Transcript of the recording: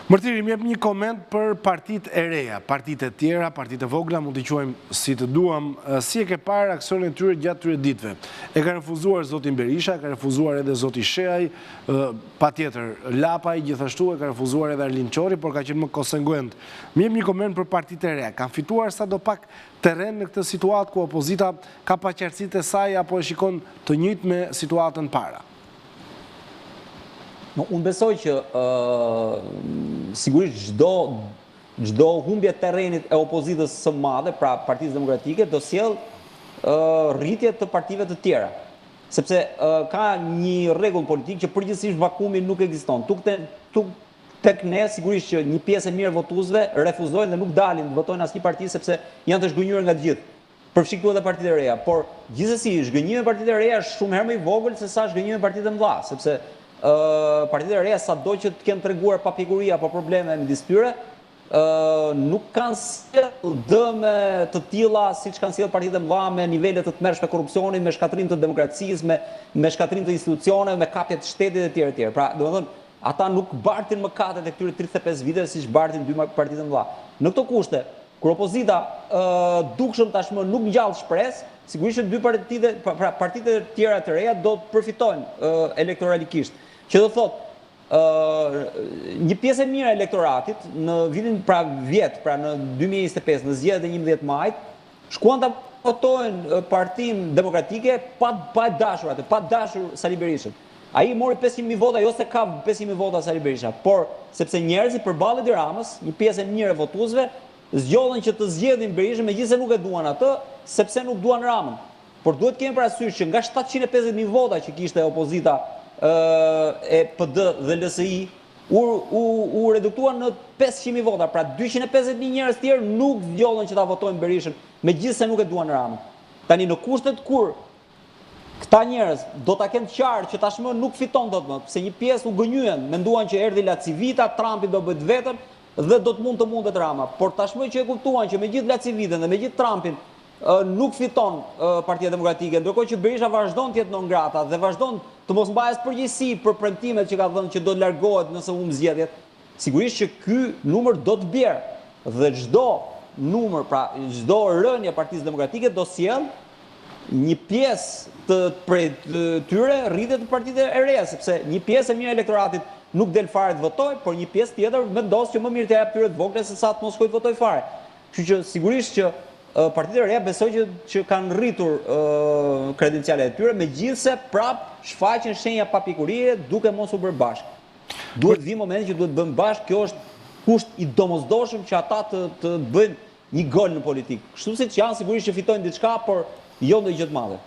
Mërtiri, më jep një koment për partitë e reja, partitë e tjera, partitë e vogla, mund t'i quajmë si të duam, si e ke parë aksionin e tyre gjatë këtyre ditëve? E ka refuzuar zotin Berisha, e ka refuzuar edhe zoti Shehaj, patjetër Lapaj gjithashtu e ka refuzuar edhe Arlind Qorri, por ka qenë më konseguent. Më jep një koment për partitë e reja, kanë fituar sadopak terren në këtë situatë ku opozita ka paqartësitë e saj apo e shikon të njëjtë me situatën para? No, unë besoj që sigurisht çdo çdo humbje terrenit e opozitës së madhe, pra Partisë Demokratike, do sjellë rritje të partive të tjera. Sepse ka një rregull politik që përgjithsisht vakumi nuk ekziston. Tuk te, tuk tek ne sigurisht që një pjesë e mirë e votuesve refuzojnë dhe nuk dalin të votojnë asnjë parti sepse janë të zhgënjyer nga të gjithë. Përfshi këtu edhe partitë e reja, por gjithsesi zhgënjimi me partitë e reja është shumë herë më i vogël se sa zhgënjimi me partitë e mëdha, sepse ë partitë e reja sado që të kenë treguar papjekuri apo probleme midis tyre, ë nuk kanë sjellë dëme të tilla siç kanë sjellë partitë e mëdha me nivele të tmerrshme korrupsioni, me shkatërrim të demokracisë, me me shkatërrim të institucioneve, me kapje të shtetit etj etj. Pra, domethënë, ata nuk bartin mëkatet e këtyre 35 viteve siç bartin dy partitë e mëdha. Në këto kushte, Kur opozita dukshëm tashmë nuk ngjall shpresë, sigurisht që dy partitë, pra, pra partitë e tjera të reja do të përfitojnë elektoralikisht. Që do thotë, një pjesë e mirë e elektoratit në vitin pra vjet, pra në 2025, në zgjedhjet e 11 majit, shkuan ta votojnë Partinë Demokratike pa pa e dashur atë, pa dashur Sali Berishën. Ai mori 500.000 vota, jo se ka 500.000 vota Sali Berisha, por sepse njerëzit përballë Edi Ramës, një pjesë e mirë e votuesve, zgjodhën që të zgjedhin Berishën megjithëse nuk e duan atë, sepse nuk duan Ramën. Por duhet të kemi parasysh që nga 750.000 vota që kishte opozita e PD dhe LSI, u, u, u reduktuan në 500.000 vota, pra 250.000 njerëz tjerë nuk zgjodhën që ta votojnë Berishën, megjithëse nuk e duan Ramën. Tani në kushtet kur Këta njerëz do ta kenë të qartë që tashmë nuk fiton dot më, pse një pjesë u gënjyen, menduan që erdhi LaCivita, Trumpi do bëjë të vetën dhe do të mund të mundet Rama. Por tashmë që e kuptuan që me gjithë LaCivitën dhe me gjithë Trumpin nuk fiton Partia Demokratike, ndërkohë që Berisha vazhdon të jetë non grata dhe vazhdon të mos mbajë as përgjegjësi për premtimet që ka dhënë që do të largohet nëse humb zgjedhjet, sigurisht që ky numër do të bjerë dhe çdo numër, pra çdo rënie e Partisë Demokratike do sjellë një pjesë të prej tyre rritje të partitë e reja, sepse një pjesë e mirë e elektoratit nuk del fare të votojë, por një pjesë tjetër vendos që më mirë t'ia jap këtyre të vogla se sa të mos shkojë të votojë fare. Kështu që sigurisht që partitë e reja besoj që që kanë rritur kredencialet e tyre, megjithëse prap shfaqen shenja papjekurie duke mos u bërë bashkë. Duhet të vijë momenti që duhet të bëhen bashkë, kjo është kusht i domosdoshëm që ata të të bëjnë një gol në politikë. Kështu siç janë sigurisht që fitojnë diçka, por jo ndonjë gjë të madhe.